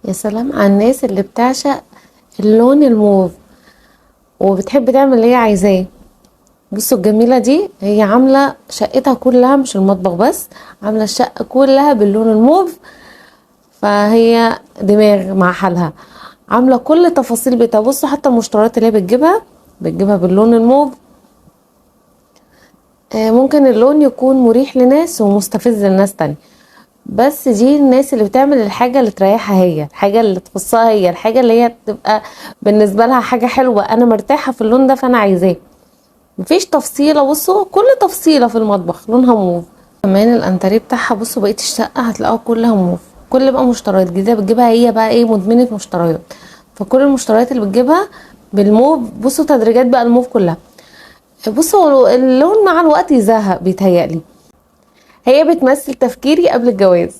يا سلام على الناس اللي بتعشق اللون الموف وبتحب تعمل اللي هي عايزاه. بصوا الجميلة دي هي عاملة شقتها كلها، مش المطبخ بس، عاملة الشقة كلها باللون الموف، فهي دماغ مع حالها، عاملة كل تفاصيل بيتها. بصوا حتى المشتريات اللي هي بتجيبها باللون الموف. ممكن اللون يكون مريح لناس ومستفز لناس تانية، بس دي الناس اللي بتعمل الحاجة اللي تريحها هي، الحاجة اللي تخصها هي، الحاجة اللي هي تبقى بالنسبة لها حاجة حلوة، أنا مرتاحة في اللون ده فأنا عايزاه. مفيش تفصيلة، بصوا كل تفصيلة في المطبخ لونها موف. كمان الانتريه بتاعها بصوا بقية الشقة هتلاقوها كلها موف. كل بقى مشتريات جديدة بتجيبها هي بقى ايه، مدمنة مشتريات، فكل المشتريات اللي بتجيبها بالموف. بصوا تدريجات بقى الموف كلها. بصوا اللون مع الوقت يزهق بيتهيألي. هي بتمثل تفكيري قبل الجواز،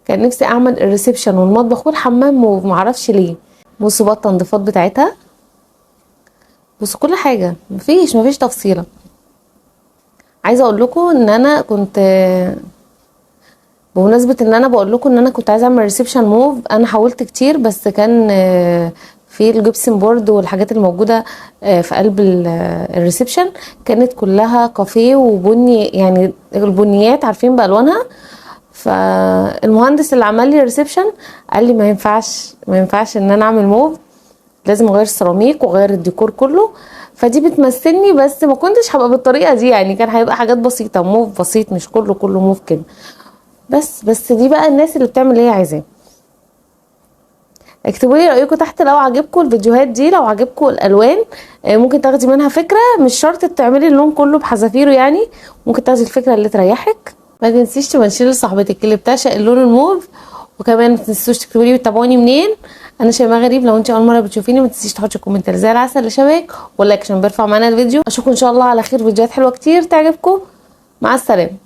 كان نفسي اعمل ال reception والمطبخ والحمام موف، معرفش ليه. بصوا بقى التنظيفات بتاعتها، بصوا كل حاجة، مفيش تفصيلة. عايزة اقول لكم ان انا كنت، بمناسبة ان انا بقول لكم ان انا كنت عايزة اعمل reception موف، انا حاولت كتير بس كان في ال gypsum board والحاجات الموجودة في قلب ال reception كانت كلها كافيه وبني، يعني البنيات عارفين بألوانها. فالمهندس اللي عمل لي ال reception قال لي ما ينفعش ان انا اعمل موف، لازم اغير السيراميك واغير الديكور كله. فدي بتمثلني، بس ما كنتش هبقى بالطريقه دي، يعني كان هيبقى حاجات بسيطه، موف بسيط، مش كله موف كده. بس دي بقى الناس اللي بتعمل اللي هي عايزاه. اكتبوا لي رايكم تحت لو عجبكم الفيديوهات دي، لو عجبكم الالوان، ممكن تاخدي منها فكره، مش شرط تعملي اللون كله بحذافيره، يعني ممكن تاخدي الفكره اللي تريحك. ما تنسيش تمنشني لصاحبتك اللي بتعشق اللون الموف، وكمان ما تنسوش تكتبوا لي بتتابعوني منين. انا شيماء غريب، لو انت اول مره بتشوفيني ما تنسيش تحطي comment زي العسل اللي شبهك، وال like عشان بيرفع معانا الفيديو. اشوفكم ان شاء الله على خير، فيديوهات حلوه كتير تعجبكم. مع السلامه.